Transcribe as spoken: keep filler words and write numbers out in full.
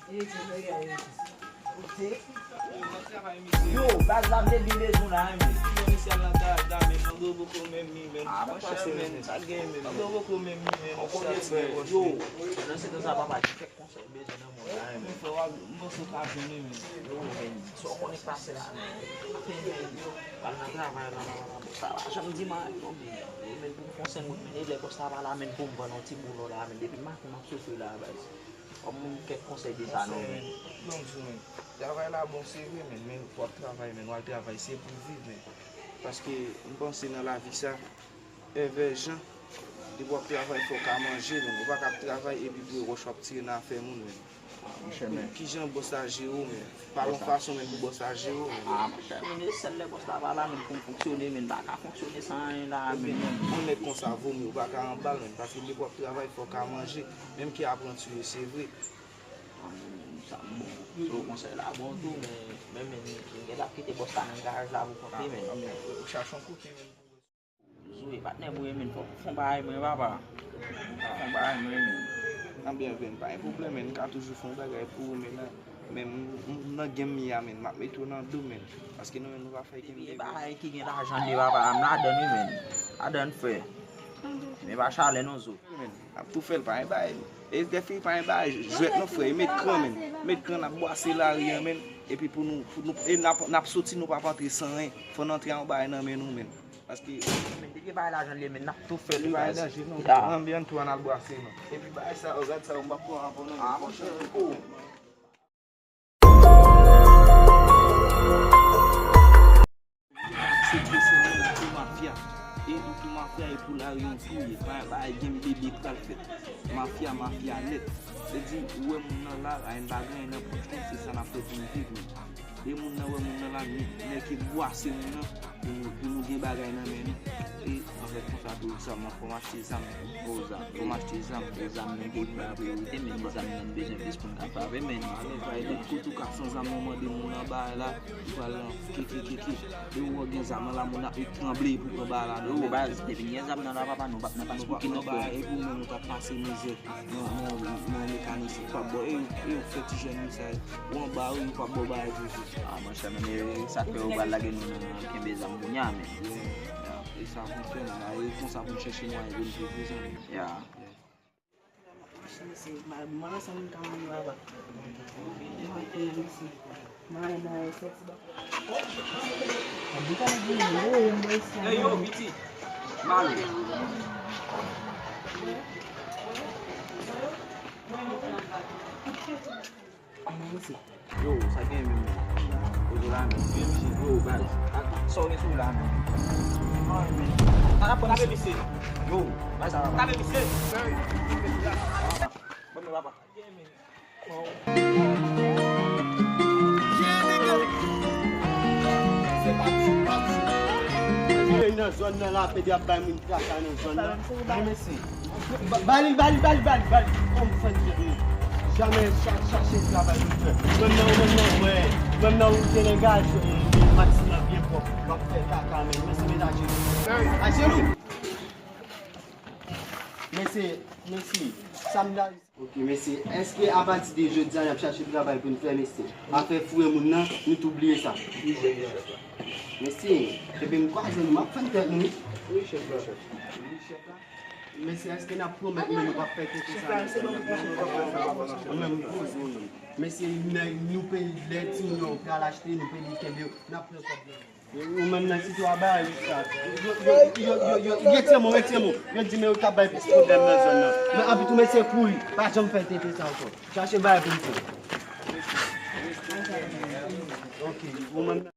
Yo, baz la, m te byen bezwen la, wi, men. Yo, misye al nan Canada, men, nan gwo boko menm, men. Ah, monchè, men, sa gen, men. Nan gwo boko menm, men. Ou konnen, frè, yo, nan se tan sa, papa, gen kèk konsèy bezwen nan mond la, wi, men. Frè, w ap, m panse w ka jwenn li, men. Yo, men, sa w konnen k pase la, men. Ape, men, yo, al nan travay la, la, la, la. Sa pa janm di m anyen, non, men. Yo, men, pou m fè yon senk goud, men, e lè bòs la pa la, men, pou m vann yon ti boulo la, men, depi maten, m ap soufri la, baz. Ban m kèk konsèy de sa, non, men. Ban m di w, men. Travay la bon, se vre, men, men w ap travay, men, w al travay, se pou w viv, men. Paske m panse nan lavi sa, èvè jan, depi w ap travay, fò w ka manje, men. Ou pa ka ap travay epi pou e wòch w ap tire nan afè moun, men. Ah, monchè, men. Ki jan bòs la jere w, men? Pale yon fason, men, pou bòs la jere w, men. Ah, monchè, men, e sèl lè bòs la pa la, men, pou m fonksyone, men, m pa ka fonksyone san anyen la, men. Yon nèg konsa, vomye, ou pa ka anba l, men. Paske depi w ap travay, fò w ka manje. Menm ke apranti yo, se vre. Sa bon. So, konsèy la bon tou, men, men, men, men, gen l ap kite bòs la nan garaj la pou kont li, men. Ah, men, ou chache yon kote, men, pou Zoe, patnè mwen, men, fò, fò w bay mwen, papa. Fò w bay mwen, men. Nan byenveni, pa gen pwoblèm, men, m ka toujou fè yon bagay pou ou, men, nan, men, m, m, nan game m ye a, men, m ap mete w nan do, men. Paske nou menm, nou pa fè game. Bagay ki gen lajan de papa, m ladann wi, men. Ladann, frè. Men pa chalè non, Zo. Men, n ap tou fè l, pa gen bagay. E dèfi pa gen bagay, jwèt non, frè, e met kran, men. Met kran, n ap bwase lari a, men. Epi pou nou, pou nou, e n ap, n ap soti, nou p ap antre san anyen. Fò n antre a yon bagay nan men nou, men. Paske, men, depi bagay lajan li ye, men, n ap tou fè l, baz. Nan byen tou, ann al bwase, non. Epi bagay sa yo, gad sa yo, m p ap pran ankò, non. Ah, monchè, oh. Se kesyon nan, ou tou mafya. E ou tou mafya, e pou lari yon tou ye. Pa, pa gen bebe pral fèt. Mafya, mafya nèt. Se di, ou wè moun nan la, a, n pa gen anyen nan pòch nou, se sa n ap fè pou n viv, men. E moun nan wè moun nan la, men, nèg ki bwase moun nan, pou nou, pou nou gen bagay nan men nou. E, anfèt, konsa tou, sa, mwen fò m achte zam, gwo zam. Fò m achte zam, e zam nan gen priyorite, men zam nan bezwen plis pou n ka frape, men. Ale, bay lòt kote ou ka san zam nan mande moun nan bay la, ou pral nan ke, ke, ke, ke. E ou wè gen zam nan la, moun ap tranble pou pran bay la nan men. Yo, baz, depi n gen zam nan la, papa, nou p ap nan pas pou ki nòt, e pou menm nou t ap pase mizè nan, nan, nan mekanisyen. Ou p ap bò, e, e ou fè ti jèn misay, ou anba, ou p ap bò bay toujou. Ah, monchè, men, e sa k fè yo pral lage nou nan kenbe zam kounye a, men. Yeah, yeah. E sa pou n fè, men, e konsa pou n chèche mwayen pou n viv, wi, zanmi. Yeah. Machin, mesye, m al, m al ansanm, m ka mande papa. Mwen konnen, mesye. M al nan sèt ba. Hey, yo, pitit. M ale. Yo, sa gen menm? Yo, baz. Sa w gen sou la menm? Tape misye. Yo, baz, sa va. Tape misye. Bon, men papa. Nan zòn nan la, pede ap bay moun traka nan zòn nan. Ba li, ba li, ba li, ba li, ba li. Kòm fè n di nou. Jamè cha-, chache travay pou fè. Menm nan, menm nan, wè. Menm nan ou te nan gaj, e, e, Maxime nan byen pwòp. W ap fè kaka, men, men se menaje. Ajelou. Mesye, mesye, sa m ta. Ok, mesye, èske apati de jodi a, n ap chache travay pou n fè, mesye? Afè foure moun nan, nou tou bliye sa. Mesye, epi m kwaze nou, m ap fann tèt nou, wi. Wi, chèf la. Wi, chèf la. Mesye, èske n ap pwomèt nou, nou p ap fè kèk sa? Ou menm, poze w ye. Mesye, nèg, nou peye lè timoun yo pral achte, nou peye kenbe yo, n ap pran kòb nan men. Ou menm nan sitwa ba yo sa. Yo, yo, yo, yo, yo, yo, retire men w, retire men w. Yo di men yo t ap bay plis pwoblèm nan zòn nan. Men anpi tou mesye kouri, pa janm fè tenten sa ankò. Chache bagay pou n fè. Ok, ou menm nan